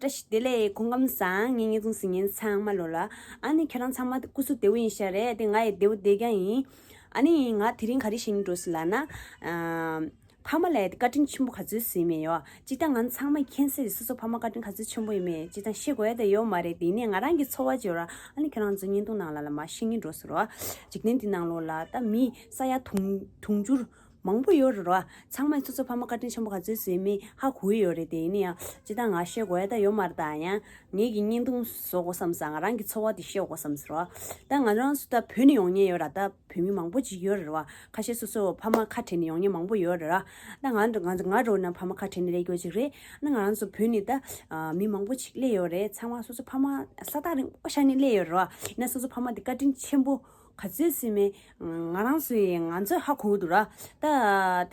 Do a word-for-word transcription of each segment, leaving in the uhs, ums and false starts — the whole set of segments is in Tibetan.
བདེ་ལེགས། སྐུ་ཁམས་བཟང་། ངའི་བརྙན་ཐུང་གཟིགས་མཁན་ཚང་མ་ལོ་ལ། ཨ་ནི་ཁྱེད་རང་ཚང་མ་སྐུ་གཟུགས་བདེ་པོ་ཡིན་ཤག་རེད། དེ་ང་ཡི་བདེ་པོ་བསྡད་རྐྱང་ཡིན། ཨ་ནི་ང་དེ་རིང་ག་རེ་བཤད་སྙིང་འདོད་སོང་ལབ་ན། ཨ། ཕ་མ་ལ་བཀའ་དྲིན་ཆེན་པོ་ག་ཚོད་ཟིན་མེད་ཡོད། སྤྱིར་བཏང་ང་ཚང་མ་མཁྱེན་གསལ་རེད། སོ་སོ་ཕ་མ་བཀའ་དྲིན་ག་ཚོད་ཆེན་པོ་ཡིན་མེད་སྤྱིར་བཏང་བཤད་དགོས་ཡ་ད་ཡོད་མ་རེད། དེ་ནས་ང་རང་གི་ཚོར་བ་བརྗོད་ར། ཨ་ནི་ཁྱེད་རང་ཚོ་བརྙན་ཐུང་ནང་ལ་ལ་མ་ཤེས་སྙིང་འདོད་སོང་ར། འཇིག་རྟེན་འདི་ནང་ལོགས་ལ་ད་མི་ས་ཡ་དུང་དུང་ཕྱུར་མང་པོ་ཡོད་རེད་ར། ཚང་མས་སོ་སོ་ཕ་མ་བཀའ་དྲིན་ཆེན་པོ་ག་ཚོད་ཟིན་མེད་ཧ་གོ་གི་ཡོད་རེད། དེ་ཡིན་ན་ཡང་སྤྱིར་བཏང་ང་བཤད་དགོས་ཡ་ད་ཡོད་མ་རེད། ད་ཡང་ངེད་ཀྱི་བརྙན་ཐུང་བཟོ་དགོས་བསམ་ས། ང་རང་གི་ཚོར་བ་དེ་བཤད་དགོས་བསམ་ས་ར། ད་ང་རང་ཚོ་ད་བོད་ནས་ཡོང་མཁན་ཡོད་ར། ད་བོད་མི་མང་པོ་ཅིག་ཡོད་རེད་བ། ཁ་ཤས་སོ་སོ་ཕ་མ་ཁ་བྲལ་ནས་ཡོང་མཁན་མང་པོ་ཡོད་རེད་ར། ད་ང་ང་ང་འདྲ་བོ་ན་ཕ་མ་ཁ་བྲལ་ནས་སླེབས་ཡོད་ཅིག་རེད། ད་ང་རང་ཚོ་བོད་ནས་ད་ཨ་མི་མང་པོ་ཅིག་སླེབས་ཡོད་རེད། ཚང་མ་སོ་སོ་ཕ་མ་ས་ཐག་རིང་པོ་བཞག་ནས་སླེབས་ཡོད་རེད་བ། ཡིན་ན་སོ་སོ་ཕ་མ་དེ་བཀའ་དྲིན་ཆེན་པོ་ག་ཚོད་ཟིན་མེད་ང་རང་ཚོ་ཡིན་ང་ཚོས་ཧ་གོ་གི་འདུག་ར། ད་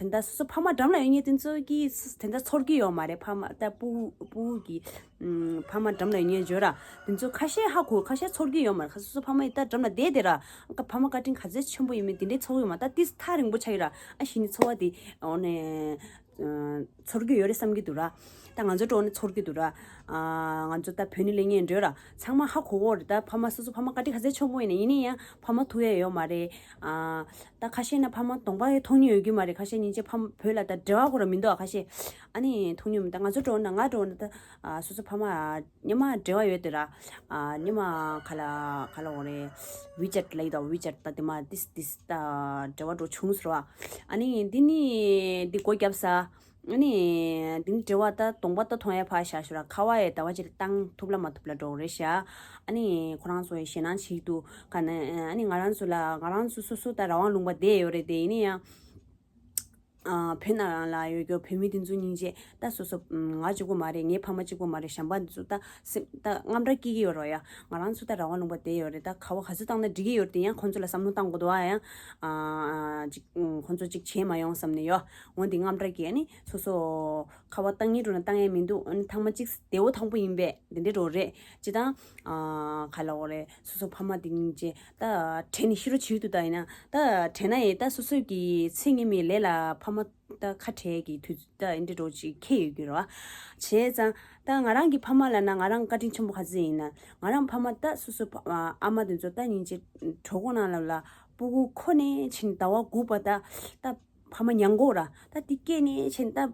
དེ་འདྲ་སོ་སོ་ཕ་མ་འགྲམ་ལ་ཡོད་མཁན་དེ་ཚོ་གིས་དེ་འདྲ་ཚོར་གི་ཡོད་མ་རེད། ཕ་མ་ད་སྤུ་སྤུ་གུ་གི་ཕ་མ་འགྲམ་ལ་ཡོད་མཁན་བརྗོད་ར། དེ་ཚོ་ཁ་ཤས་ཧ་གོ། ཁ་ཤས་ཚོར་གྱི་ཡོད་མ་རེད། ཁ་སོ་སོ་ཕ་མ་ཡི་ད་འགྲམ་ལ་བསྡད་དེ་ར། ཨ་ཕ་མ་བཀའ་དྲིན་ག་ཚོད་ཆེན་པོ་ཡིན་མིན་དེ་འདྲའི་ཚོར་ཡོད་མ། ད་ཏིས་ཐག་རིང་པོ་ཆགས་ཡོད་ར། ཨ་གཞི་ནས་ཚོར་བ་དེ་འོ་ནས་ཚོར་གྱི་ཡོད་རེད་བསམ་གྱི་འདུག་ར། ད་ང་ཚོ་འགྲོ་ནས་ཚོར་གྱི་འདུག་ར། ང་ཚོ་ད་བོད་ནས་སླེབས་མཁན་འགྲོ་ར། ཚང་མ་ཧ་གོ་གོ་རེད། ད་ཕ་མ་སོ་སོ་ཕ་མ་བཀའ་དྲིན་ག་ཚོད་ཆེན་པོ་ཡིན་ན་ཡིན་ན་ཡང་ཕ་མ་ཐུག་ཡ་ཡོད་མ་རེད། ད་ཁ་ཤས་ན་ཕ་མ་གདོང་པ་ཡང་མཐོང་མྱོང་ཡོད་ཀྱི་མ་རེད། ཁ་ཤས་སྙིང་རྗེ་ཕ་མ་བོད་ལ་ད་འབྲེལ་བ་ཁོ་ར་མི་འདུག་ཁ་ཤས་ཨ་ནི་མཐོང་མྱོང་མི་འདུག་ང་ཚོ་འགྲོ་ན་ང་འགྲོ་ན་ད་སོ་སོ་ཕ་མ་སྔོན་མ་འབྲེལ་བ་ཡོད་དེ་ར། ཨ་སྔོན་མ་ག་ལ་ག་ལ་འོ་རེད། ཝི་ཅེཊ་ལབ་ཡོད་དོ། ཝི་ཅེཊ་ད་དེ་མ་ཏིས་ཏིས་ད་འབྲེལ་བ་འགྲོ་བྱུང་ཟེར་བ། ཨ་ནི་འདི་ནི་འདི་སྒོ་བརྒྱབ་ས། ཨ་ནི་འདི་ནི་འབྲེལ་བ་ད་གདོང་པ་ད་མཐོང་ཡ་ཕར་བཞག་ཞུ་ར། ཁ་པར་ཡ་ཟླ་བ་གཅིག་ལ་བཏང་ཐུབ་ལ་མ་ཐུབ་ལ་འགྲོ་གི་རེད་ཤག་ཨ་ནི་ཁོ་རང་ཚོ་ཡི་ཞེད་སྣང་བྱེད་ཀྱི་འདུག་ག་ནས། ཨ་ནི་ང་རང་ཚོ་ལ་ང་རང་ཚོ་སོ་སོ་ད་རང་དབང་ལུང་པ་བསྡད་ཡོད་རེད། དེ་ཡིན་ན་ཡང་། ཨ་བོད་ནང་ལ་ཡོད་རྒྱུ་བོད་མི་དེ་ཚོ་སྙིང་རྗེ། ད་སོ་སོ་ང་གཅིག་པོ་མ་རེད། ངའི་ཕ་མ་གཅིག་པོ་མ་རེད། གཞན་པ་འདི་ཚོ་ད་སེམས་ད་དངངས་སྐྲག་སྐྱེ་གི་ཡོད་རེད་ཡ། ང་རང་ཚོ་ད་རང་དབང་ལུང་པ་བསྡད་ཡོད་རེད། ད་ག་བ་ག་ཚོད་བཏང་ན་འགྲིག་གི་ཡོད་རེད། དེ་ཡང་ཁོང་ཚོ་ལ་བསམ་བློ་བཏང་དགོས་འདུག་ཨ་ཡང་ཨ་ཅིག་ཁོང་ཚོ་ཅིག་བྱས་མ་ཡོང་བསམ་ནས་ཡོད། འོན་ཏེ་དངངས་སྐྲག་སྐྱེ། ཨ་ནི་སོ་སོ་ཁ་པར་བཏང་ངེས་འགྲོ་ན་བཏང་ཡས་མི་འདུག་ཨ་ནི་ཐང་མ་གཅིག་བདེ་བོ་ཐང་པོ་ཡིན་པས་འདི་འདྲའི་འགྲོ་རེད། ཅི་དང་། ཨ་ག་ལ་འོ་རེད། སོ་སོ་ཕ་མ་དེ་སྙིང་རྗེ། ད་དྲན་ནས་ཤི་རོ་བྱེད་དུ་ད་ཡིན་ན་ད་དྲན་ན་ཡིན། ད་སོ་སོ་གི་ཚེ་སྔོན་མའི་ལས་ལ་ཕ་མ་ད་ཁ་བྲལ་གི་དུས་ད་འདི་འདྲའི་འགྲོ་ཅིག་ཁེལ་ཡོད་ཀྱི་རེད་བ། བྱས་ཙང་ད་ང་རང་གི་ཕ་མ་ལ་ན་ང་རང་བཀའ་དྲིན་ཆེན་པོ་ག་ཚོད་ཡིན་ན། ང་རང་ཕ་མ་ད་སོ་སོ་ཕ་ཨ་མ་དེ་ཚོ་ད་སྙིང་རྗེ། གྲོད་ཁོག་ནང་ལ་ལ་སྤུ་གུ་ཁོ་ནས་ཕྱིན་ཟླ་བ་དགུ་པ་ད་ད་ཕ་མ་མྱང་གོ་ར། ད་དེ་སྐྱེས་ནས་ཕྱིན་ད།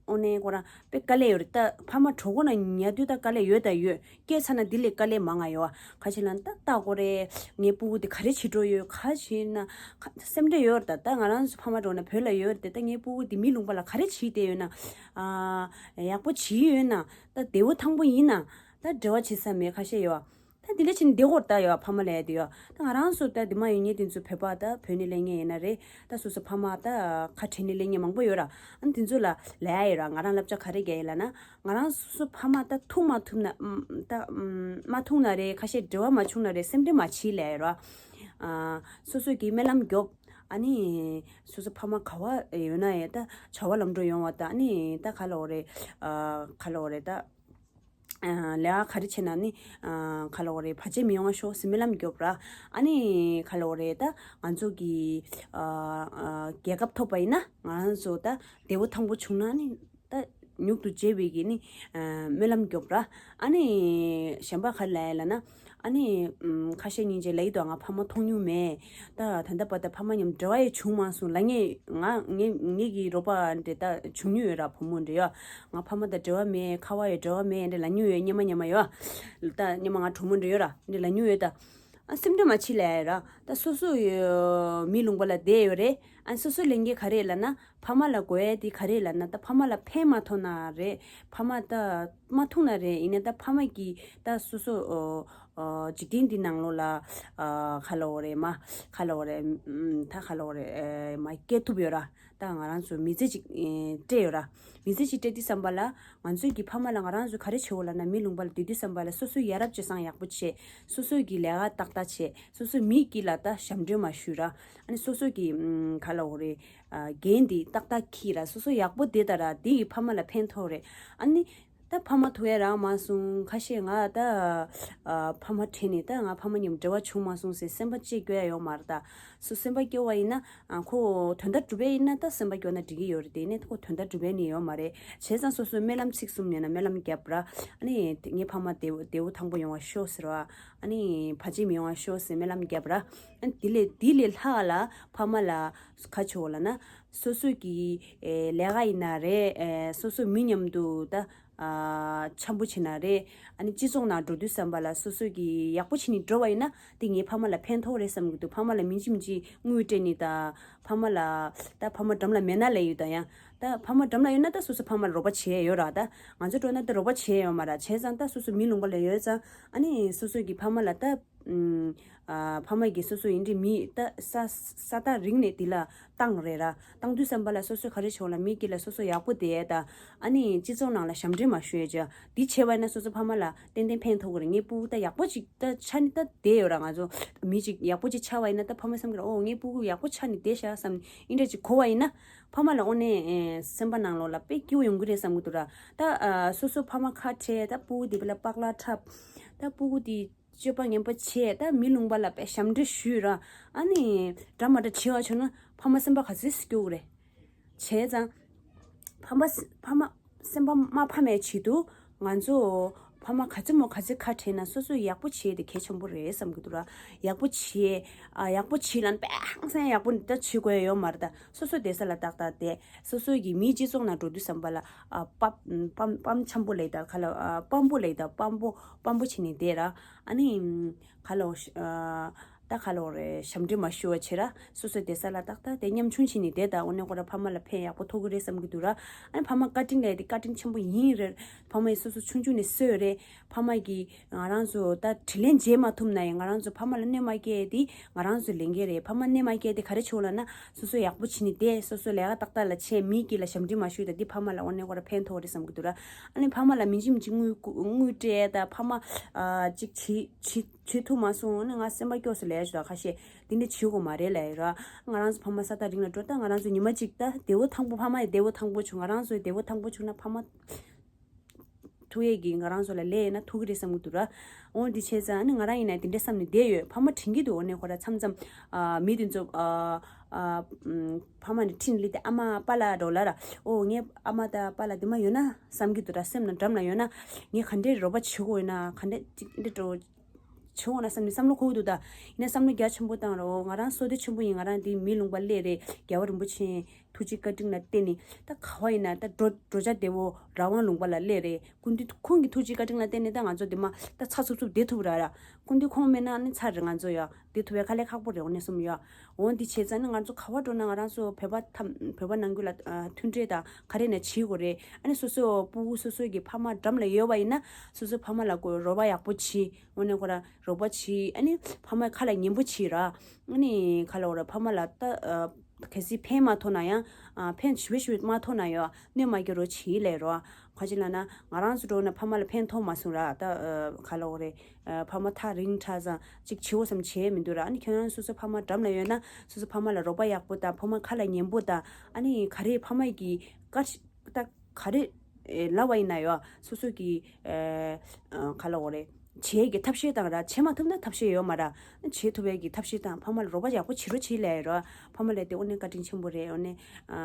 འོ་ནས་ཁོ་རང་དཔེ་དཀའ་ལས་ཡོད་རེད། ད་ཕ་མ་གྲོད་ཁོག་ནང་ཉལ་དུས་ད་དཀའ་ལས་ཡོད་ད་ཡོད། སྐྱེས་ཚར་ན་འདི་ལས་དཀའ་ལས་མང་ང་ཡོད། ཁ་ཆེ་ལ་ད་ལྟ་གོ་རེད། ངའི་སྤུ་གུ་དེ་ག་རེ་བྱེད་འགྲོ་ཡོད། ག་བྱེད་ན་ཁ་སེམས་ཁྲལ་ཡོད་རེད། ད་ད་ང་རང་ཚོ་ཕ་མ་འགྲོ་ན་བོད་ལ་ཡོད་རེད། ད་ངའི་སྤུ་གུ་དེ་མི་ལུང་པ་ལ་ག་རེ་བྱེད་བསྡད་ཡོད་ན། ཨ་ཡག་པོ་བྱེད་ཡོད་ན། ད་བདེ་བོ་ཐང་པོ་ཡིན་ན་ད་འབྲེལ་བ་བྱེད་ས་མེད། ཁ་ཤས་ཡོད། ད་འདི་འདྲ་བྱས་ནས་བསྡད་ཡོད་རེད། ད་ཡོད་ཕ་མ་ལ་ཡ་དེ་ཡོད། ད་ང་རང་ཚོ་ད་འདི་མ་ཡོད་ངེས་དེ་ཚོ་བོད་པ་ད་བོད་ནས་སླེབས་མཁན་ཡིན་ན་རེད། ད་སོ་སོ་ཕ་མ་ད་ཁ་བྲལ་ནས་སླེབས་མཁན་མང་པོ་ཡོད་ར། ཨ་ནི་དེ་ཚོ་ལ་ལབ་ཡ་ཡོད་ར། ང་རང་བསླབ་བྱ་ག་རེ་རྒྱག་ཡིན་ལབ་ན། ང་རང་སོ་སོ་ཕ་མ་ད་ཐུག་མ་ཐུབ་ན་ཨམ་ད་ཨམ་མ་ཐུག་ན་རེད། ཁ་ཤས་འབྲེལ་བ་མ་བྱུང་ན་རེད། སེམས་ཁྲལ་མ་བྱེད་ལབ་ཡ་ཡོད་ར། ཨ་སོ་སོ་གི་སྨོན་ལམ་རྒྱོབ། ཨ་ནི་སོ་སོ་ཕ་མ་ག་བ་ཡོད་ན་ཡང་ད་བྱ་བ་ལམ་འགྲོ་ཡོང་བ་ད། ཨ་ནི་ད་ག་ལ་འོ་རེད། ཨ་ག་ལ་འོ་རེད་ད། ལས་ཀ་ག་རེ་བྱས་ན་ནི་ག་ལ་འོ་རེད། བར་ཆད་མི་ཡོང་བ་ཤོག་ཟེར་སྨོན་ལམ་རྒྱོབ་ར། ཨ་ནི་ག་ལ་འོ་རེད། ད་ང་ཚོ་གི་རྒྱལ་ཁབ་ཐོབ་པ་ཡིན་ན་ང་རང་ཚོ་ད་བདེ་པོ་ཐང་པོ་བྱུང་ན་ནི་ད་མྱུར་དུ་མཇལ་བའི་གི་ནི་སྨོན་ལམ་རྒྱོབ་ར། ཨ་ནི་གཞན་པ་ག་རེ་ལབ་ཡ་ལབ་ན། ཨ་ནི་ཁ་ཤས་སྙིང་རྗེ་ལབ་ཀྱི་འདུག་ང་ཕ་མ་མཐོང་མྱོང་མེད། ད་ད་ལྟ་བར་དུ་ཕ་མ་མཉམ་འབྲེལ་བ་ཡང་བྱུང་མ་སོང་ལབ་མཁན། ང་ངེད་ངེད་ཀྱི་རོགས་པ་འདྲ་ད་བྱུང་མྱོང་ཡོད་ར། བུ་མོ་འདྲ་ཡོད། ང་ཕ་མ་དང་འབྲེལ་བ་མེད། ཁ་པར་ཡང་འབྲེལ་བ་མེད་འདྲ་ལབ་མྱོང་ཡོད། སྔོན་མ་སྔོན་མ་ཡོད། ད་སྔོན་མ་ང་གྲོགས་མོ་འདྲ་ཡོད་ར་འདྲ་ལབ་མྱོང་ཡོད་ད། ཨ་སེམས་ཁྲལ་མ་བྱེད་ལབ་ཡ་ར། ད་སོ་སོ་ཡོད་མི་ལུང་པ་ལ་བསྡད་ཡོད་རེད། ཨ་སོ་སོ་ལས་འགན་ག་རེ་ལབ་ན་ཕ་མ་ལ་དགོས་ཡ་དེ་ག་རེ་ལབ་ན། ད་ཕ་མ་ལ་ཕན་མ་ཐོགས་ན་རེད། ཕ་མ་ད་མ་ཐུག་ན་རེད། ཡིན་ན་ད་ཕ་མ་གིས་ད་སོ་སོ་འཇིག་རྟེན་འདི་ནང་ལོགས་ལ་ག་ལ་འོ་རེད་མ། ག་ལ་འོ་རེད། ད་ག་ལ་འོ་རེད་མ་སྐྱེལ་ཐུབ་ཡོད་ར། ད་ང་རང་ཚོ་མི་ཚེ་གཅིག་སྤྲད་ཡོད་ར། མི་ཚེ་གཅིག་སྤྲད་དུས་ཙམ་པ་ལ་ང་ཚོའི་གི་ཕ་མ་ལ་ང་རང་ཚོ་ག་རེ་བྱེད་འོ་ལབ་ན། མི་ལུང་པ་ལ་སྡོད་དུས་ཙམ་པ་ལ་སོ་སོའི་ཡ་རབས་སྤྱོད་བཟང་ཡག་པོ་བྱེད། སོ་སོའི་གི་ལས་ཀ་ཏག་ཏག་བྱེད། སོ་སོའི་མི་གི་ལ་ད་ཞབས་འདྲེན་མ་ཞུས་ར། ཨ་ནི་སོ་སོའི་གི་ག་ལ་འོ་རེད། འགན་འདི་ཏག་ཏག་འཁྱེར་ར། སོ་སོ་ཡག་པོ་བསྡད་ད་ར། འདི་གི་ཕ་མ་ལ་ཕན་ཐོགས་རེད། ཨ་ནི། ད་ཕ་མ་ཐུག་ཡ་རག་མ་སོང་། ཁ་ཤས་ང་ད་ཨ་ཕ་མ་དྲན་ནས་ད་ང་ཕ་མ་མཉམ་འབྲེལ་བ་བྱུང་མ་སོང་ཟེར་སེམས་པ་གཅིག་སྐྱོ་ཡ་ཡོད་མ་རེད། ད་སུ་སེམས་པ་སྐྱོ་བ་ཡིན་ན་ཨ་ཁོ་དོན་དག་སྒྲུབ་པ་ཡིན་ན་ད་སེམས་པ་སྐྱོ་ན་འགྲིག་གི་ཡོད་རེད། དེ་ནས་ཁོ་དོན་དག་སྒྲུབ་པ་ནི་ཡོད་མ་རེད། བྱས་ཙང་སོ་སོའི་སྨོན་ལམ་ཚིག་གསུམ་ཡོད་ན་སྨོན་ལམ་བརྒྱབ་ར། ཨ་ནི་ངའི་ཕ་མ་བདེ་བོ་བདེ་བོ་ཐང་པོ་ཡོང་བ་ཤོག་ཟེར་བ། ཨ་ནི་བར་ཆད་མི་ཡོང་བ་ཤོག་ཟེར་སྨོན་ལམ་བརྒྱབ་ར། ཨ་ནི་དེ་ལས་དེ་ལས་ལྷག་ལ་ཕ་མ་ལ་ག་ཆོག་ལ་ན། སོ་སོ་གི་ཨེ་ལས་ཀ་ཡིན་ན་རེད། ཨེ་སོ་སོ་མི་མཉམ་དུ་ད་ཨ་འཆམ་པོ་བྱེད་ན་རེད། ཨ་ནི་སྤྱི་ཚོགས་ནང་འགྲོ་དུས་ཙམ་པ་ལ་སོ་སོ་གི་ཡག་པོ་བྱེད་ནས་འགྲོ་བ་ཡིན་ན་དེ་ངའི་ཕ་མ་ལ་ཕན་ཐོགས་རེད་བསམ་གི་འདུག་ཕ་མ་ལ་མི་འཇིགས་མི་འཇིགས་དངུལ་སྤྲད་ནས་ད་ཕ་མ་ལ་ད་ཕ་མ་འགྲམ་ལ་མེད་ན་ལས་ཡོད་ད་ཡང་ད་ཕ་མ་འགྲམ་ལ་ཡོད་ན་ད་སོ་སོ་ཕ་མ་ལ་རོགས་པ་བྱེད་ཡ་ཡོད་ར། ད་ང་ཚོ་འགྲོ་ན་ད་རོགས་པ་བྱེད་ཡ་ཡོད་མ་ར། བྱས་ཙང་ད་སོ་སོ་མི་ལུང་པ་ལ་ཡོད་ཙང་ཨ་ནི་སོ་སོ་གི་ཕ་མ་ལ་ད་ཨ་ཕ་མ་གིས་སོ་སོ་ཡིན་གཅིག་མིན་གཅིག་ད་ས་ས་ཐག་རིང་ནས་དེ་ལ་བཏང་རེད་ར། བཏང་དུས་ཙམ་པ་ལ་སོ་སོ་ག་རེ་བྱུང་ལ་མི་དགེ་ལ་སོ་སོ་ཡག་པོ་བསྡད་ད་ཨ་ནི་སྤྱི་ཚོགས་ནང་ལ་ཞབས་འདྲེན་མ་ཞུ་ཡ་ཅག་འདི་བྱས་པ་ཡིན་ན་སོ་སོ་ཕ་མ་ལ་ཏན་ཏན་ཕན་ཐོགས་ཀྱི་རེད། ངའི་སྤུ་གུ་ད་ཡག་པོ་ཅིག་ད་ཆགས་ནས་ད་བསྡད་ཡོད་ར། ང་ཚོ་མི་ཅིག་ཡག་པོ་ཅིག་ཆགས་པ་ཡིན་ན་ད་ཕ་མ་བསམ་གྱི་རེད། ཨོ་ངའི་སྤུ་གུ་ཡག་པོ་ཆགས་ནས་བསྡད་ཤག་བསམ་ནས་ཨིན་འདྲ་ཅིག་གོ་བ་ཡིན་ན་ཕ་མ་ལ་ཨོ་ནས་སེམས་པ་ནང་ལོགས་ལ་དཔེ་སྐྱིད་པོ་ཡོང་གི་རེད་བསམ་གྱི་འདུག་ར། ད་སོ་སོ་ཕ་མ་ཁ་བྲལ་ད་སྤུ་གུ་དེ་བས་ལ་པགས་ལ་འཁྲབ་ད་སྤུ་གུ་དེ། སྤྱོད་པ་ངན་པ་བྱས་ད་མི་ལུང་པ་ལ་དཔེ་ཞབས་འདྲེན་ཞུས་ར། ཨ་ནི་འདྲ་མ་འདྲ་བྱེད་པ་བྱུང་ན་ཕ་མ་སེམས་པ་ག་ཚོད་སྐྱོ་གི་རེད། བྱས་ཙང་ཕ་མ་ཕ་མ་སེམས་པ་མ་ཕམ་པའི་ཆེད་དུ་ང་ཚོ་ཕ་མ་ག་ཚོད་མོ་ག་ཚོད་ཁ་བྲལ་ན་སོ་སོ་ཡག་པོ་བྱས་ཏེ་གལ་ཆེན་པོ་རེད་བསམ་གྱི་འདུག་ར། ཡག་པོ་བྱས་ཨ་ཡག་པོ་བྱས་ལ་དཔེ་ཧང་སང་ཡག་པོ་འདི་ལྟ་བྱེད་དགོས་ཡ་ཡོད་མ་རེད། ད་སོ་སོ་བསྡད་ས་ལ་ཏག་ཏག་བསྡད། སོ་སོ་གི་མིའི་སྤྱི་ཚོགས་ནང་འགྲོ་དུས་ཙམ་པ་ལ་ཨ་པ་པམ་པམ་འཆམ་པོ་ལེགས་ད་ག་ལ་ཨ་པམ་པོ་ལེགས་ད་པམ་པོ་པམ་པོ་བྱས་ནས་བསྡད་ར། ཨ་ནི། ག་ལོ། ད་ག་ལོ་རེད། ཞབས་འདྲེན་མ་ཞུ་བ་བྱེད་ར། སོ་སོའི་བསྡད་ས་ལ་ཏག་ཏག་དེ་ཉམ་ཆུང་བྱས་ནས་བསྡད་ད་འོ་ནས་ཁོ་ར་ཕ་མ་ལ་ཕན་ཡག་པོ་ཐོགས་ཀྱི་རེད་བསམ་གྱི་འདུག་ར། ཨ་ནི་ཕ་མ་བཀའ་དྲིན་ལས་དེ་བཀའ་དྲིན་ཆེན་པོ་ཡིན་རེད། ཕ་མ་ཡིས་སོ་སོ་ཆུང་ཆུང་ནས་གསོས་རེད། ཕ་མ་གིས་ང་རང་ཚོ་ད་དྲིན་ལན་འཇལ་མ་ཐུབ་ན་ཡང་ང་རང་ཚོ་ཕ་མ་ལ་གནོད་མ་སྐྱེལ་དེ་ང་རང་ཚོའི་ལས་འགན་རེད། ཕ་མ་གནོད་མ་སྐྱེལ་དེ་ག་རེ་བྱེད་དགོས་ལབ་ན་སོ་སོ་ཡག་པོ་བྱས་ནས་བསྡད། སོ་སོ་ལས་ཀ་ཏག་ཏག་ལ་བྱས། མི་དགེ་ལ་ཞབས་འདྲེན་མ་ཞུས་ད་འདི་ཕ་མ་ལ་འོ་ནས་ཁོ་ར་ཕན་ཐོགས་རེད་བསམ་གྱི་འདུག་ར། ཨ་ནི་ཕ་མ་ལ་མི་འཇིགས་མི་འཇིགས་དངུལ་དངུལ་སྤྲད་ད་ཕ་མ་ཨ་ཅིག་བྱེད་བྱེད་བྱེད་ཐུབ་མ་སོང་། ཨ་ནི་ང་སེམས་པ་སྐྱོ་སོང་ལབ་ཡ་ཞུ་ད་ཁ་ཤས་འདི་འདྲ་བྱེད་དགོས་མ་རེད་ལབ་ཡ་ར། ང་རང་ཚོ་ཕ་མ་ས་ཐག་རིང་ལ་འགྲོ་ད་ང་རང་ཚོ་ཉི་མ་གཅིག་ད་བདེ་བོ་ཐང་པོ་ཕ་མ་ཡི་བདེ་བོ་ཐང་པོ་བྱུང་། ང་རང་ཚོ་ཡི་བདེ་བོ་ཐང་པོ་བྱུང་ན་ཕ་མ་ཐུག་ཡས་ཀྱི་ང་རང་ཚོ་ལ་ལས་ཡས་ན་ཐུག་གི་རེད་བསམ་གྱི་འདུག་ར། འོ་འདི་བྱས་ཙང་ཨ་ནི་ང་རང་ཡིན་ན་འདི་འདྲ་བསམ་ནས་བསྡད་ཡོད། ཕ་མ་དྲན་གྱི་འདུག་འོ་ནས་ཁོ་ར་མཚམས་མཚམས་ཨ་མི་དེ་ཚོ་ཨ་ཨ་ཕ་མ་ནས་འཕྲིན་ལས་དེ་ཨ་མ་པཱ་ལགས་འགྲོ་ལ་ར། ཨོ་ངའི་ཨ་མ་དང་པཱ་ལགས་འདི་མ་ཡོད་ན་བསམ་གྱི་འདུག་ར། སེམས་ནང་འགྲམ་ལ་ཡོད་ན་ངས་ག་འདྲས་རོགས་པ་བྱེད་དགོས་ཡོད་ན་ག་འདྲས་ཅིག་འདི་འགྲོ་བྱེད་འོང་ན་བསམ་ནས་བསམ་བློ་འཁོར་གྱི་འདུག་ད་ཡིན་ན་བསམ་བློ་རྒྱ་ཆེན་པོ་བཏང་རོགས། ང་རང་བསོད་བདེ་ཆེན་པོ་ཡིན། ང་རང་འདི་མི་ལུང་པ་སླེབས་རེད། རྒྱལ་བ་རིན་པོ་ཆེ་ཐུགས་རྗེ་བཀའ་དྲིན་ལ་བརྟེན་ནས་ད་ག་བ་ཡིན་ན་ད་འགྲོ་འགྲོ་བྱ་བདེ་བོ་རང་དབང་ལུང་པ་ལ་སླེབས་རེད། སྐུ་མདུན་ཁོང་གི་ཐུགས་རྗེ་བཀའ་དྲིན་ལ་བརྟེན་ནས་ད་ང་ཚོ་འདི་མ་ད་ཚ་ཚུབ་ཚུབ་བསྡད་ཐུབ་ར་ར། སྐུ་མདུན་ཁོང་མེད་ན་ནི་ཚར་རེད། ང་ཚོ་ཡ་བསྡད་ཐུབ་ཡ་དཀའ་ལས་ཁག་པོ་རེད། འོ་ནས་གསུངས་ཡ། འོ་འདི་བྱས་ཙང་ནི་ང་ཚོ་ག་བ་འགྲོ་ན་ང་རང་ཚོ་བོད་པ་ཐམ་བོད་པ་ནང་ཁུལ་ལ་མཐུན་འབྲེལ་དང་ག་རེ་ན་བྱེད་དགོས་རེད། ཨ་ནི་སོ་སོ་སྤུ་གུ་སོ་སོ་གི་ཕ་མ་འགྲམ་ལ་ཡོད་པ་ཡིན་ན་སོ་སོ་ཕ་མ་ལ་ཀོ་རོགས་པ་ཡག་པོ་བྱེད། འོ་ནས་ཁོ་རང་རོགས་པ་བྱེད། ཨ་ནི་ཕ་མའི་ཁ་ལ་ཉན་པོ་བྱེད་ར། ཨ་ནི་ཁ་ལ་འོ་ར་ཕ་མ་ལ་ལྟ་ཨ་གལ་སྲིད་ཕན་མ་ཐོགས་ན་ཡང་ཨ་ཕན་ཞུ་བའི་ཞུ་བའི་མ་ཐོགས་ན་ཡང་གནོད་མ་སྐྱེལ་རོགས་བྱེད་ལས་རོགས། ཁ་ཅིག་ལ་ན་ང་རང་ཚོ་འགྲོ་ན་ཕ་མ་ལ་ཕན་ཐོགས་མ་སོང་ར། ད་ཨ་ཁ་ལ་འོ་རེད། ཨ་ཕ་མ་ཐག་རིང་དྲགས་ཙང་ཅིག་བྱེད་འོ་བསམ་བྱས་མི་འདུག་ར། ཨ་ནི་ཁྱོད་རང་སོ་སོ་ཕ་མ་འགྲམ་ལ་ཡོད་ན་སོ་སོ་ཕ་མ་ལ་རོགས་པ་ཡག་པོ་དང་ཕ་མ་ཁ་ལ་ཉན་པོ་དང་ཨ་ནི་ག་རེ་ཕ་མ་གི་བཀའ་ད་ག་རེ་ཨེ་ལབ་པ་ཡིན་ན་ཡོད་སོ་སོ་གི་ཨེ་ཨ་ག་ལ་འོ་རེད། བྱེད་ཀྱི་ཐབས་ཤེས་དང་ར། བྱེད་མ་ཐུབ་ན་ཐབས་ཤེས་ཡོད་མ་ར། བྱེད་ཐུབ་པའི་གི་ཐབས་ཤེས་དང་ཕ་མ་ལ་རོགས་པ་ཡག་པོ་བྱེད་རོགས་བྱེད་ལས་ར། ཕ་མ་ལ་དེ་འོ་ནས་བཀའ་དྲིན་ཆེན་པོ་རེད། འོ་ནས་ཨ་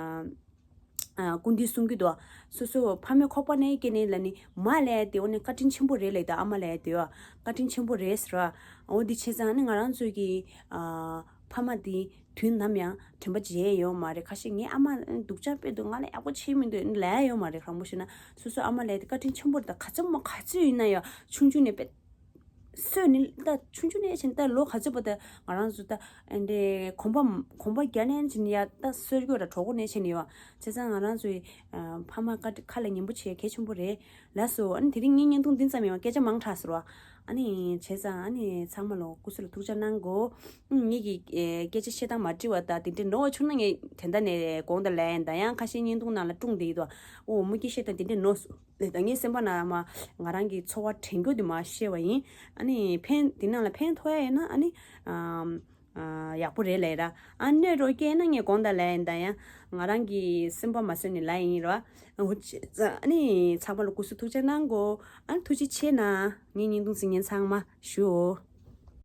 ཨ་སྐུ་མདུན་གསུང་གི་འདུག་སོ་སོ་ཕ་མའི་ཁོག་པ་ནས་སྐྱེས་ནས་ལ་ནི་མ་ལས་དེ་འོ་ནས་བཀའ་དྲིན་ཆེན་པོ་རེད་ལས་ད་ཨ་མ་ལས་དེ་བཀའ་དྲིན་ཆེན་པོ་རེད་ཟེར་བ། འོ་འདི་བྱས་ཙང་ནི་ང་རང་ཚོའི་གི་ཨ་ཕ་མ་དེ་དུས་ནམ་ཡང་དྲན་པ་བརྗེད་ཡོད་མ་རེད། ཁ་ཤས་ངའི་ཨ་མ་སྡུག་ཅག་དཔེ་འདུག་ང་ལ་ཡག་པོ་བྱེད་མི་འདུག་ལབ་ཡོད་མ་རེད། དྲང་པོ་བཤད་ན་སོ་སོ་ཨ་མ་ལས་དེ་བཀའ་དྲིན་ཆེན་པོ་རེད། ད་ག་ཚོད་མོ་ག་ཚོད་ཡིན་ན་ཡང་ཆུང་ཆུང་ནས་དཔེ་སོས་ནི་ད་ཆུང་ཆུང་ནས་ཕྱིན་ད་ལོ་ག་ཚོད་པ་ད་ང་རང་ཚོ་ད་ཨ་འདྲེ་གོམ་པ་གོམ་པ་རྒྱ་ནས་ཕྱིན་ཡ་ད་སོས་གོ་ར་གྲོགས་པོ་ནས་ཕྱིན་ཡོད། བྱས་ཙང་ང་རང་ཚོའི་ཕ་མ་ཁ་ཁ་ལ་ཉན་པོ་བྱེད་གལ་ཆེན་པོ་རེད་ལགས་སོ། ཨ་ནི་དེ་རིང་ངའི་བརྙན་ཐུང་འདི་ཙམ་ཡང་སྐད་ཆ་མང་དྲགས་ཟེར་བ། ཨ་ནི་བྱས་ཙང་ཨ་ནི་ཚང་མ་ལོ་སྐུ་གཟུགས་ལ་ཐུགས་ཅག་གནང་གོ། ཨུམ་ངེད་ཀྱི་ཨེ་སྐད་ཆ་བཤད་སྟངས་མ་འགྲིག་པ་དང་དེ་འདྲའི་ནོར་བ་བྱུང་ན་ངས་དེ་འདྲ་ནས་དགོངས་དག་ལན་དང་ཡང་ཁ་ཤས་བརྙན་ཐུང་ནང་ལ་སྒྲུང་བསྡད་ཡོད་དོ། ཨོ་མུ་གེ་བཤད་སྟངས་དེ་འདྲའི་ནོར་སོང་ད་ངའི་སེམས་པ་ནང་མ་ང་རང་གི་ཚོར་བ་དྲན་རྒྱུ་དེ་མ་བཤད་པ་ཡིན། ཨ་ནི་ཕན་དེ་ནང་ལ་ཕན་ཐོགས་ཡ་ཡིན་ན་ཨ་ནི་ཨམ། ཡག་པོ་རེད་ལབ་ར། ཨ་གནོད་རོགས་སྐྱེས་ན་ངས་དགོངས་དག་ལབ་ཡིན། ད་ཡང་ང་རང་གི་སེམས་པ་མ་བཟོད་ནས་ལབ་ཡིན་ར། འོ་ཅི་ཙ་ཨ་ནི་ཚང་མ་ལ་སྐུ་གཟུགས་ཐུགས་ཆེ་གནང་གོ། ཨ་ནི་ཐུགས་རྗེ་ཆེ་གནང་། ངའི་བརྙན་ཐུང་གཟིགས་མཁན་ཚང་མ་ཞུ།